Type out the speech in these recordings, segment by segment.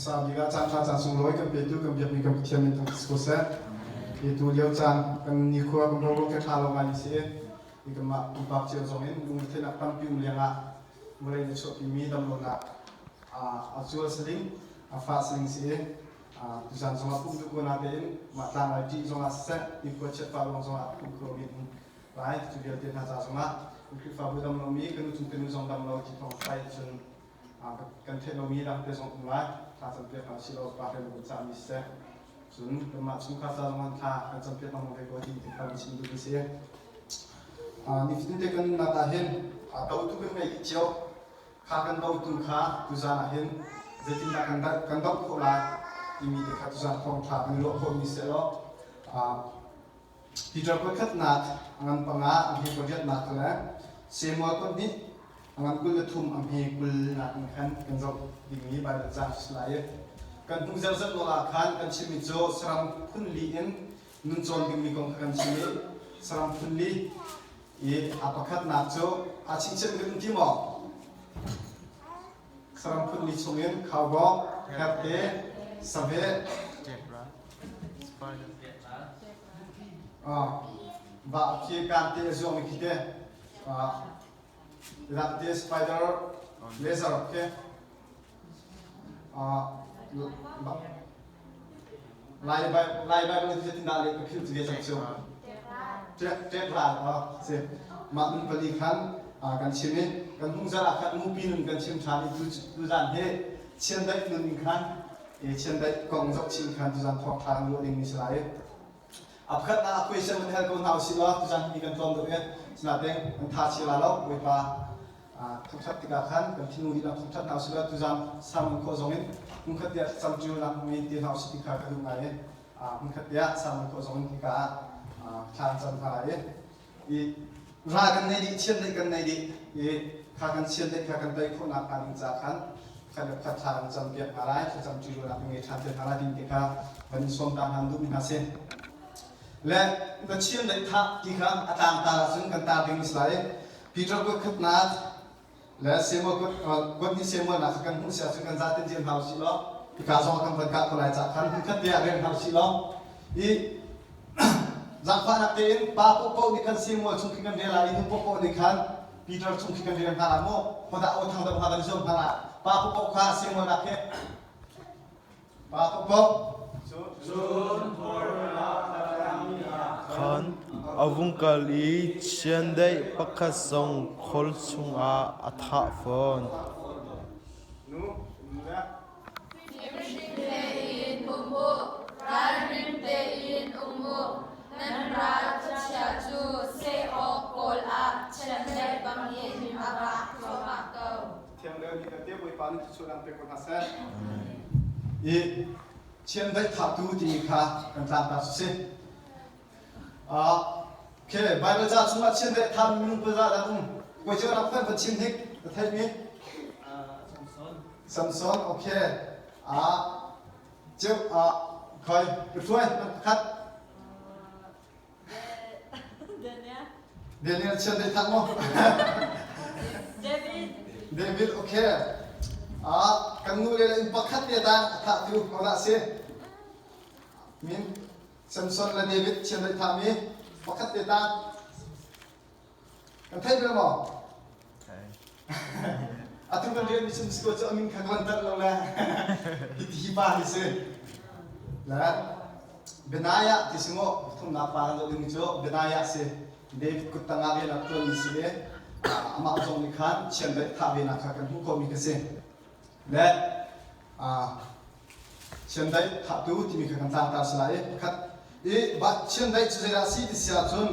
Hmasa bik ah caanṭha caan sunglawi kan petu kan biakmi kan Pathian min thangṭhat si ko seh. Hi tu lio caan kan nikhua kan boruak hi ṭha lo ngai si i hi kanmah pumpak cio zong in lungretheihnak tampi um lengah vawlei nih chuahpimi damlonak a cual saling a fah saling si i tuzan zongah pumh duh ko natein mah tlanglai ṭih zongah siseh nikhua chiat pah ruang zongah pumh kho mi um lai cu vialte hna ca zongah Khrihfabu dam lomi kan nu cung kan nu zong dam lo ti thawng pai cun kan theih lomi dangte zong um lai thla campiak hna usih law pa hlei kan cahmi siseh cun kanmah chungkhar ca zong thla kan campiak lengmang ve ko ti ti kha kan chim duhmi si. Nifatin te kan nunnak ah hin dotu kan ngei dih cio. Kha kan dotu kha tuzan ah hin zeitindah kan kan doh khawh lai timi te kha tuzan thawngṭha kan ruah khawhmi seh law Peter kuatkhatnak a ngan panga a hme pariatnak le Samuel kuat hnih a ngan 23 a hme 20nak in khan kan zoh dingmi Baibal caang si lai i kan hnu zerzat nawl ah khan kan chimmi cu saram phun li in nun cawn dingmi kong kha kan chim i saram phun li i a pakhatnak cu a chingchiat kan ti maw? Saram phun li chungin khaubawk, herte, saveh, va khi kan te a zuangmi khi te that te spider laser khi Lai Lai Bible cu zeitindah leh ka philh ve cang cu. Ṭek ral si. Mah nun pali khan kan chim i kan hnungzarh ah khan mupi nun kan chim ṭhan i tuzan hi chiandeih nun in khan i chiandeih kong zoh chih khan tuzan thawngṭha kan ruah ding mi si lai. A pakhatnak a question van hal ko hna usih law tuzan hi kan tlawm deuh i sinain kan tha chia la lo Bawipa thangṭhat tikah khan kan thinlung dihlak thangṭhat hna usih law tuzan sermon khawh zong in hmunkhat tiah camṭiunak ngei te hna usih ti kha ka duh ngai i hmunkhat tiah sermon khawh zong in hika ah thla an cam hna lai i ral kan nei dih chiandeih kan nei dih i kha kan chiandeih kha kan tei khawhnak hnga ding ca khan khat le khat thla kan cam piak hna lai thlacam ṭirualnak kan ngei ṭhan te hna lai ding ti kha van in sawm ta hna duhmi hna si le na chiandeih thah ti kha a tlangtar ahcun kan tar ding si lai Peter kut khatnak le Samuel kut kut ni Samuel nak kan hmuh si ahcun kan zaten diam hna usih law hika zong kan van kah ko lai ca khan hmunkhat te ah rel hna usih law i zaangfahnak tein pa paohpaoh nih khan Samuel chung khi kan rel lai i nu paohpaoh nih khan Peter chung khi kan rel hna la mu hodah aw thang deuh hnga kan zuam hna la pa paohpaoh kha Samuel nak khi Pa paohpaoh Khan a vung kal i chiandeih pakhat zong khawl chungah a thah fawn. Fimhring tein um u, ralring tein um u. Nan ral khuachia cu seh awk kawl ah chiandeih bangin a vak thluahmah ko. Thiang le ni te Bawipa nih thluachuah pe ko hna seh. I chiandeih thahtu timi kha kan tlangtar cu si. Okay, Bible ca chungah chiandeih thami minung paza dah um. Koi cu rak fan van chim hnik na theih mi? Samson. Samson, okay. Ah, ceu ah khoi ka hruai pakhat. Daniel. Daniel chiandeih thah maw? David. David, okay. Ah, kan nu le in pakhat te tang a thah tu ko dah si. Min Samson le David chiandeih thahmi pakhat te tang. Kan theih bel maw? Atu kan rian mission school cu amin kha kan tat lo le hi pa hi si. Le Benaiah ti si mu thumnak pa kan zoh ding cu Benaiah si. David kut tangah rian a tuanmi si le amah zong nih khan chiandeih thah ve nak kha kan hmuh khawhmi kha si. Le chiandeih thahtu timi kha kan tlangtar si lai i pakhat i chiandeih cu zeidah si ti si ahcun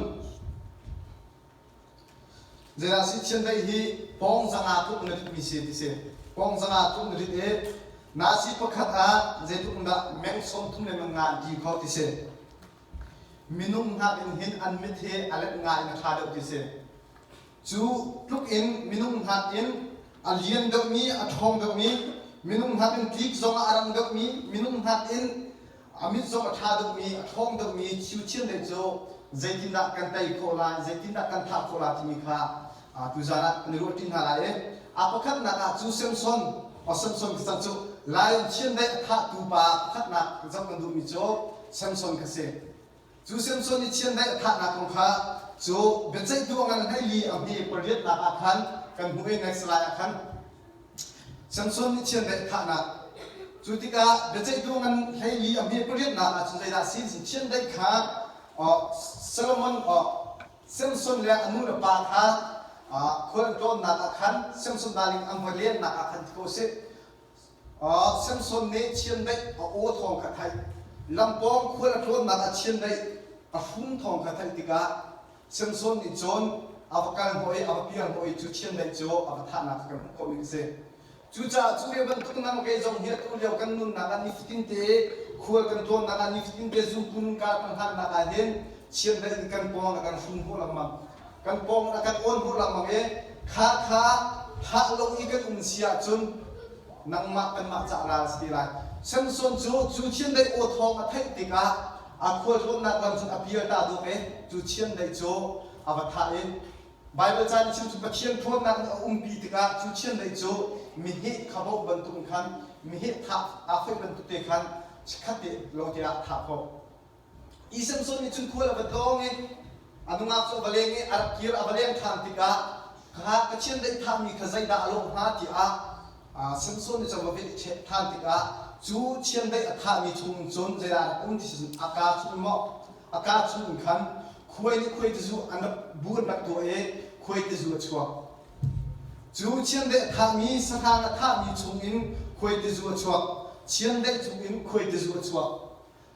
Zeidah si chiandeih hi pawng zanga tluk na ritmi si ti si. Pawng zanga tluk na rit i nasi pakhat ah zeitluk dah meng 30 le meng nga an ti kho ti si. Minung hnak in hin an mit hi a let nga in a ṭha deuh ti si. Cu tluk in minung hnak in a lian deuhmi, a ṭhawng deuhmi, minung hnak in tlik zong ah a rang deuhmi, minung hnak in A mit zong a ṭha deuhmi, a ṭhawng deuhmi thil chiandeih cu zeitindah kan tei khawh lai, zeitindah kan thah khawh lai timi kha tuzan ah kan i ruahṭi hna lai i a pakhatnak ah cu Samson, oh Samson cang cu. Lion chiandeih a thahtu pa pakhatnak zoh kan duhmi cu Samson kha si. Cu Samson nih chiandeih a thahnak kong kha cu biaceihtu a ngan 14 a hme pariatnak ah khan kan hmuh i next slide ah khan Samson nih chiandeih a thahnak. Cu tikah biaceihtu ngan 14 a hme pariatnak ah cun zeidah a si? Chiandeih kha Solomon Samson le a nu le pa kha khual an tlawnnak ah khan Samson darling an va lennak ah khan ti ko sih. Samson nih chiandeih a aw thawng kha theih. Lampawng khual a tlawnnak ah chiandeih a hrum thawng kha theih tikah Samson nih cun a va kal hnawh i a va pial hnawh i cu chiandeih cu a va thahnak kha kan hmuh khawhmi a si. Cucaah cu ve bantuk nang kei zong hi atu lio kan nunnak ah nifatin te khual kan tlawnnak ah nifatin te zumtu nunka kan hlannak ah hin chiandeih in kan pawng a kan hrum hnawh lengmang. Kan pawng a kan awn hnawh lengmang i kha kha thah lo i kan um si ahcun nangmah kanmah cah ral si ti lai. Samson cu cu chiandeih aw thawng a theih tikah a khual tlawnnak lam cun a pial ta dawk i cu chiandeih cu a va thah i Baibal ca nih chim cu Pathian ṭhawnnak nih a umpi tikah cu chiandeih cu meheh kha bawh bantuk khan meheh thah aa foih bantuk te khan chikkhat te lo te ah thah khawh. I Samson nih cun khual a va tlawng i a nungak cu a va leng i a rak kir a va leng ṭhan tikah kha ka chiandeih thahmi kha zeidah a lawh hnga tiah Samson nih cun va veh ṭhan tikah cu chiandeih a thahmi chung cun zeidah a rak um ti si a kaa chung maw a kaa chung in khan khuai nih khuaitizu an rak bu an rak tuah i khuaitizu a chuak. Cu chiandeih a thahmi sahrang a thahmi chungin khuaitizu a chuak. Chiandeih chungin khuaitizu a chuak.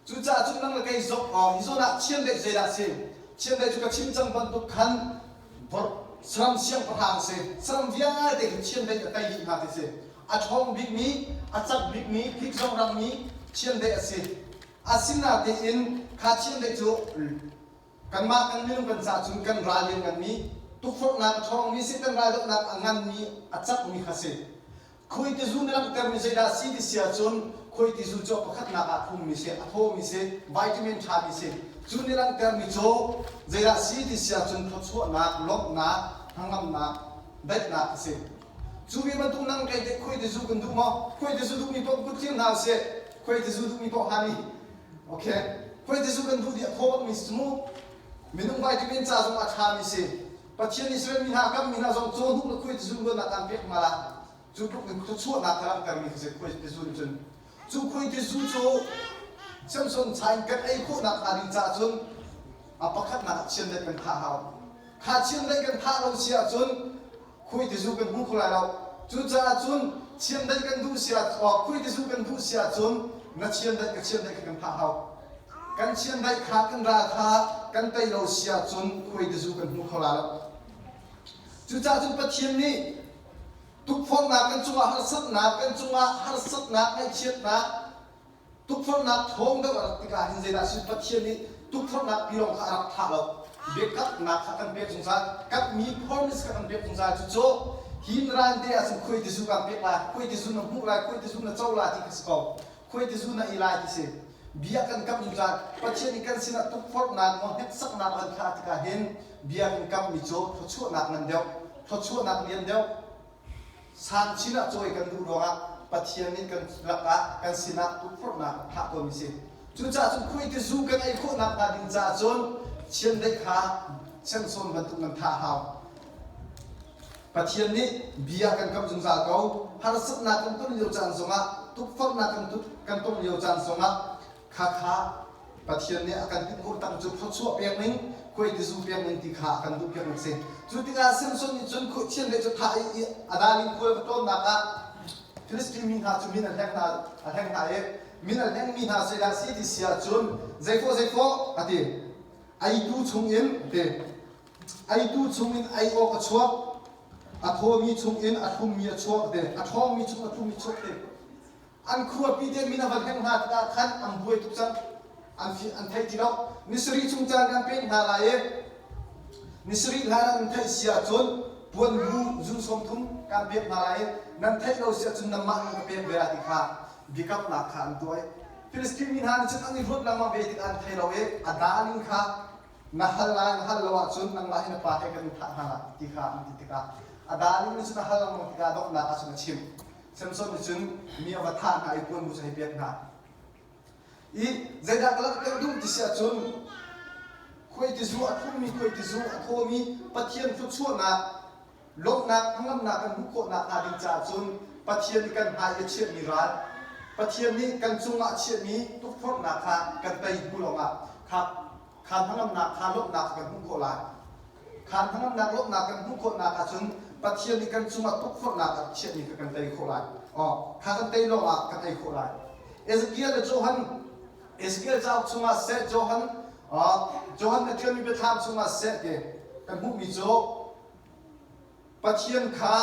Cucaah cun nang le kei zong hi zawn ah chiandeih zeidah a si? Chiandeih cu ka chim cang bantuk khan saram siangpahrang a si. Saram vialte kha chiandeih a tei dih hna ti si. A ṭhawng bikmi, a cak bikmi, tlik zong rangmi chiandeih a si. Asinain kha chiandeih cu kanmah kan minung kan caah cun kan ral liannganmi, tukforhnak a ṭhawngmi Satan raldohnak a nganmi, a cakmi kha si. Khuaitizu na langhtermi zeidah a si ti si ahcun khuaitizu cu a pakhatnak ah thlummi si, a thawmi si, vitamin ṭhami si. Cu ni langhtermi cu zeidah a si ti si ahcun thawchuahnak, lawmhnak, hnangamnak, daihnak a si. Cu ve bantuk nang kei teh khuaitizu kan duh maw? Khuaitizu duhmi paoh kut thlir hna usih. Khuaitizu duhmi paoh hani. Okay. Khuaitizu kan duh dih a thaw bakmi si mu. Minung vitamin ca zong a ṭhami si. Pathian Israel mi hna kam mi hna zong caw hnuk le khuaitizu luannak aan pek hna la. Cu tluk in thluachuahnak kha langhtermi kha si khuaitizu nih cun. Cu khuaitizu cu Samson cha in kan ei khawhnak hnga ding caah cun a pakhatnak ah chiandeih kan thah hau. Kha chiandeih kan thah lo si ahcun khuaitizu kan hmu kho lai lo. Cucaah cun chiandeih kan duh si ah khuaitizu kan duh si ahcun na chiandeih ka chiandeih kha kan thah hau. Kan chiandeih kha kan ral kha kan tei lo si ahcun khuaitizu kan hmu kho lai lo. Cucaah cun Pathian nih tukforhnak kan cungah harsatnak kan cungah harsatnak ngaihchiatnak Tukforhnak thawng deuh a rat tikah hin zeidah a si? Pathian nih tukforhnak tilawng kha a rak thlah lo. Biakamnak kha kan pek zungzal. Kamhmi promise kha kan pek zungzal. Cucu hi ran te ahcun khuaitizu kan pek lai, khuaitizu na hmuh lai, khuaitizu na co lai ti kha si ko. Khuaitizu na i lai ti si. Bia kan kamh zungzal. Pathian nih kan sinah tukforhnak maw hneksaknak van thlah tikah hin bia kan kamhmi cu thluachuahnak ngan deuh, thluachuahnak lian deuh, Sang chin ah cawi kan duh ruangah Pathian nih kan lakah kan sinah tukforhnak a thlah tawnmi si. Cucaah cun khuaitizu kan ei khawhnak hnga ding caah cun chiandeih kha Samson bantuk nan thah hau. Pathian nih bia kan kamh zungzal ko. Harsatnak kan ton lio caan zongah, tukforhnak kan ton lio caan zongah Khakha Pathian nih a kan timhkhawh tak cu thluachuah pek ning, khuaitizu pek ning ti kha a kan duh piak ning si. Cu tikah Samson nih cun Pathian le cu thah i a dal in khual va tlawnnak ah Filistin mi hna cu min a hleng hna a hleng hna i min a hlengmi hna zeidah si ti si ahcun zeifawh zeifawh a ti. Eitu chungin a ti. Eitu chungin ei awk a chuak. A thawmi chungin a thlummi a chuak ti. A ṭhawngmi chung a thlummi chuak ti. An khuapi te min a van hleng hna tikah khan an buai tuk cang. An an thei ti lo. Ni sarih chung caan kan pek hna lai i ni sarih hlan ah nan theih si ahcun puanbu zun 30 kan pek hna lai i nan theih lo si ahcun nanmah nan ka pek ve lai ti kha biakamnak kha an tuah i Filistin mi hna nih cun an i ruat lengmang ve tikah an thei lo i a darling kha na hal lai na hal lo ahcun nangmah hi na pa he kan in thah hna lai ti kha an ti tikah a darling nih cun a hal lengmang tikah donghnak ah cun a chim. Samson nih cun mi a va thah hna i puan bu cu hei pek hna. I zeidah ka langhter duh ti si ahcun khuaitizu a thlummi khuaitizu a thawmi Pathian thluachuahnak lawmhnak hnangamnak kan hmuh khawhnak hnga ding caah cun Pathian nih kan hmai i a chiahmi ral Pathian nih kan cungah a chiahmi tukforhnak kha kan tei hnu lawngah kha kha hnangamnak kha lawmhnak kha kan hmuh khawh lai. Kha hnangamnak lawmhnak kan hmuh khawhnak ahcun Pathian nih kan cungah tukforhnak a chiahmi kha kan tei khawh lai. Aw, kha kan tei lawngah kan ei khawh lai. Ezekiel le Johan Ezekiel cauk chungah seh Johan Johan na ṭialmi biathlam chungah seh ti kan hmuhmi cu Pathian kha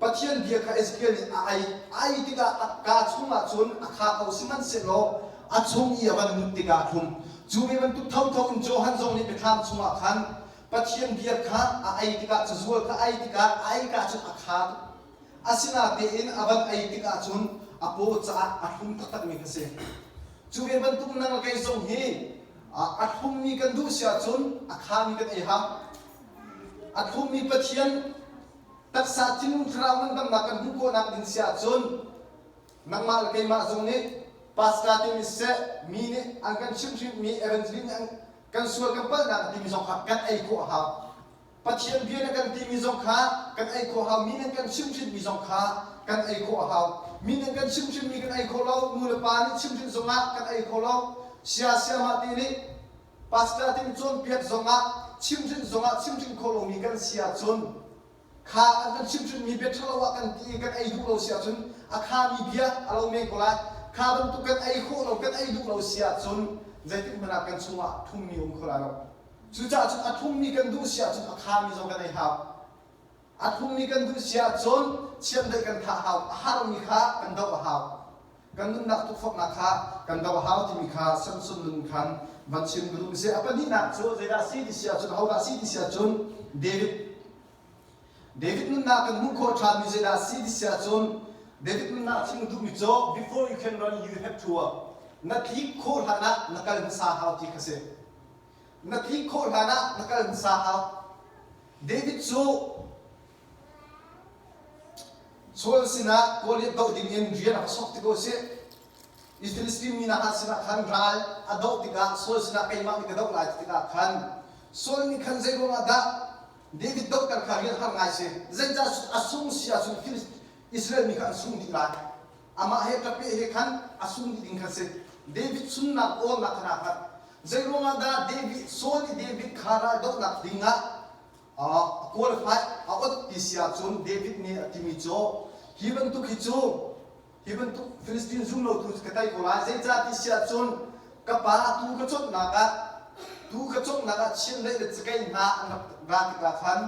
Pathian bia kha Ezekiel nih a ai ai tikah a kaa chungah cun a kha ko sihmanhsehlaw a chung i a van lut tikah a thlum. Cu ve bantuk thotho in Johan zong nih biathlam chungah khan Pathian bia kha a ei tikah cazual kha a ei tikah a ei ka cun a kha tuk. Asinatein a van ei tikah cun a paw caah a thlum taktakmi kha si. Cu ve bantuk nang le kei zong hi a thlummi kan duh si ahcun a khami kan ei hau. A thlummi Pathian taksa thinlung thlarau ngandamnak kan hmuh khawhnak ding si ahcun nangmah le keimah zong nih pastor timi siseh mi nih an kan chimhhrinhmi evangelist nih an kan sual kan palhnak timi zong kha kan ei khawh a hau. Pathian bia na kan timi zong kha kan ei khawh hau. Mi nan kan chimhhrinhmi zong kha kan ei khawh a hau. Mi nan kan chimhhrinhmi kan ei khawh lo, nu le pa nih chimhhrinh zongah kan ei khawh lo. Sia siamah ti nih Pastor tin cawnpiak zongah chimhhrinh zongah chimhhrinh khawh lomi kan si ahcun kha an kan chimhhrinhmi bia ṭhalo ah kan ti i kan ei duh lo si ahcun a khami bia a lo men ko lai. Kha bantuk kan ei khawh lo kan ei duh lo si ahcun zeitik hmanh ah kan chungah ṭhummi um kho lai lo. Cucaah cun a ṭhummi kan duh si ahcun a khami zong kan ei hau. A ṭhummi kan duh si ahcun chiandeih kan thah hau, a harmi kha kan doh a hau. Kan nunnak tukforhnak kha kan doh a hau timi kha Samson nun khan van chim ka duh. Si a pahnihnak cu zeidah si ti si ahcun ahodah si ti si ahcun David. David nunnak kan hmuh khawh ṭhanmi zeidah si ti si ahcun David nunnak chim duhmi cu before you can run you have to walk. Na tlik khawh hlan ah na kal hmasa hau ti kha si. Na tlik khawh hlan ah na kal hmasa hau. David cu Saul sinah Goliath doh dingin rian a va sok ti ko sih. Filistin mi hna sinah khan ral a doh tikah Saul sinah keimah nih ka doh lai ti tikah khan Saul nih khan zei ruangah dah David dohter kha rian har ngai si. Zeicah a sung si ahcun Israel mi kha an sung dih lai. Amah he ṭape he khan a sung dih ding kha si. David sunnak awlnak khan aa hngat. Zei ruangah dah David Saul nih David kha ral dohnak dingah a qualify a ot ti si ahcun David nih a timi cu hi bantuk hi cu hi bantuk Philistine zum lotu cu ka tei ko lai zeicah ti si ahcun ka pa tu ka cawnhnak ah tu ka cawnhnak ah chiandeih le cakei hna an rak ra tikah khan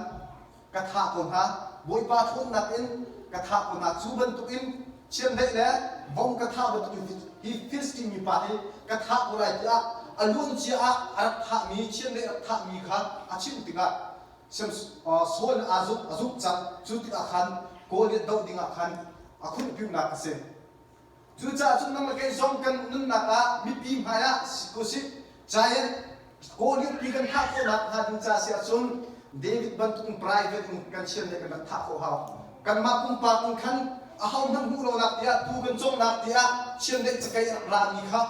ka thah ko hna Bawipa ṭhawnnak in ka thah ko hna cu bantukin chiandeih le vom ka thah bantukin hi Philistine mipa hi ka thah ko lai tiah a luancia ah a rak thahmi chiandeih rak thahmi kha a chimh tikah Saul aa zumh a zumh cang cu tikah khan Goliath doh dingah khan a khunhpiunak a si. Cucaah cun nang le kei zong kan nunnak ah mipi hmaiah si ko sih giant Goliath pi kan thah khawhnak hnga ding ca si ahcun David bantukin private in kan chian le kan rak thah khawh hau. Kanmah pumpak in khan aho hmanh hmuh lonak tiah tu kan cawngnak tiah chiandeih cakei a rak rami kha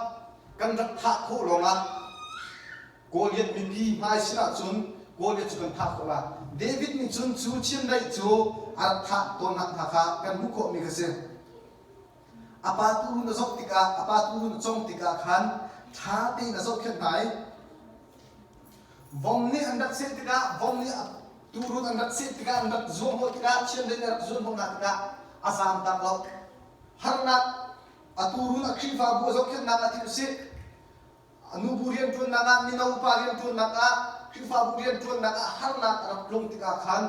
kan rak thah khawh lawngah Goliath mipi hmai sinah cun Goliath cu kan thah khawh lai. David nih cun cu chiandeih cu a rak thah tawnnak hna kha kan hmuh khawhmi kha si. A pa tuurun a zoh tikah a pa tuurun a cong tikah khan ṭha tein a zohkhenh hna i vom nih an rak seh tikah vom nih tuurun an rak seh tikah an rak zuamhnawh tikah chiandeih nih a rak zuanhnawh hna tikah a zaamtak lo. Harnak a tuurun a Khrihfabu a zohkhenhnak ah ti usih Nubu rianṭuannak ah, mino upa rianṭuannak ah, Khrihfabu rianṭuannak ah harnak a rak tlung tikah khan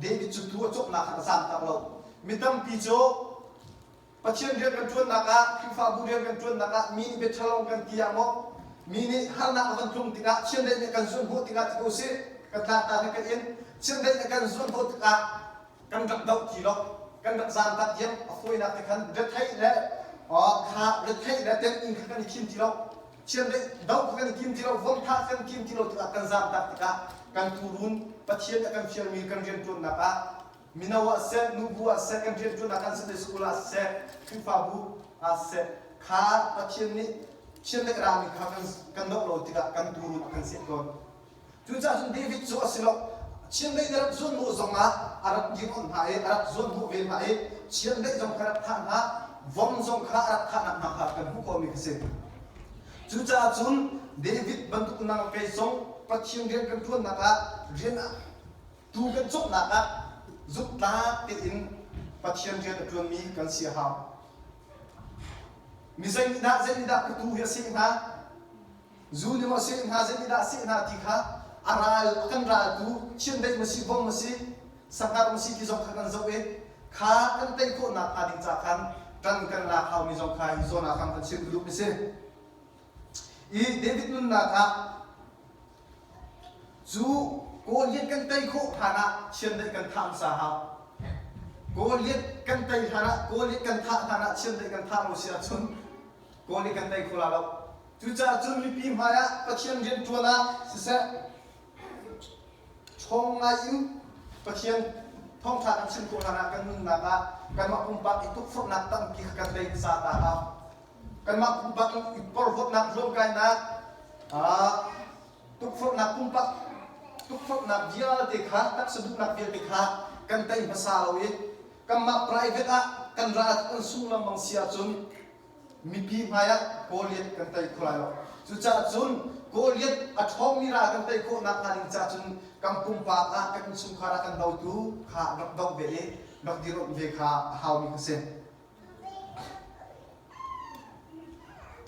David cu tuu a cawknak khan a zaamtak lo. Mi tampi cu Pathian rian kan ṭuannak ah, Khrihfabu rian kan ṭuannak ah mi nih bia ṭhalo kan ti ah maw, mi nih harnak a van tlung tikah chiandeih nih a kan zuanhnawh tikah ti ko sih, kan tlangtar he kan in, chiandeih nih a kan zuanhnawh tikah kan rak doh ti lo, kan rak zaamtak diam a fawinak te khan retheih le kha retheih le temh kha kan i thim ti lo chiandeih doh kha kan i tim ti lo vom thah kan tim ti lo tikah kan zaamtak tikah kan tuurun Pathian a kan fialmi kan rianṭuannak ah. Mino ah seh, nubu ah seh, kan rianṭuannak kan Sunday school ah seh, Khrihfabu ah seh, kha Pathian nih chiandeih rami kha kan, kan doh lo tikah kan tuurun a kan seh tawn. Cucaah cun David cu a si lo. Chiandeih na rak zuanhnawh zongah a rak dir on hna i a rak zuanhnawh ve hna i chiandeih zong kha rak thah hna, vom zong kha a rak thahnak hna kha kan hmuh khawhmi kha si. Cucaah cun David bantuk nang kei zong Pathian rian kan ṭuannak ah rian tu kan cawknak ah zumhtlak tein Pathian rian a ṭuanmi kan si a hau. Mi zei nih dah zei nih dah ka tu hi a seh hna? Zu nih maw a seh hna zei nih dah a seh hna ti kha a ral a kan raltu chiandeih maw si vom maw si sahngar maw si ti zong kha kan zoh i kha kan tei khawhnak hnga ding ca khan ṭan kan lak haumi zong kha hi zawn ah khan kan chim duhmi si. I David nunnak ah Cu Goliath kan tei khawh hlan ah chiandeih kan thah hmasa hau. Goliath kan tei hlan ah Goliath kan thah hlan ah chiandeih kan thah lo si ahcun Goliath kan tei kho la lo. Cucaah cun mipi hmai ah Pathian rianṭuan ah siseh ṭhawng ngai in Pathian thawngṭha kan chim khawh hlan ah kan nunnak ah kanmah pumpak i tukforhnak tampi kha kan tei hmasa ta hau. Kanmah pumpak i porhlawtnak zuamkainak tukforhnak pumpak tukforhnak vialte kha taksa duhnak vialte kha kan tei hmasa lo i kanmah private ah kan ral kan sung lengmang si ahcun mipi hmai ah Goliath kan tei kho lai lo. Cucaah cun Goliath a ṭhawngmi ral kan tei khawh nakhnga ding caah cun kan pumpak ah kan innchungkhar ah kan dotu kha rak doh ve i rak dirhawmh ve kha a haumi kha si.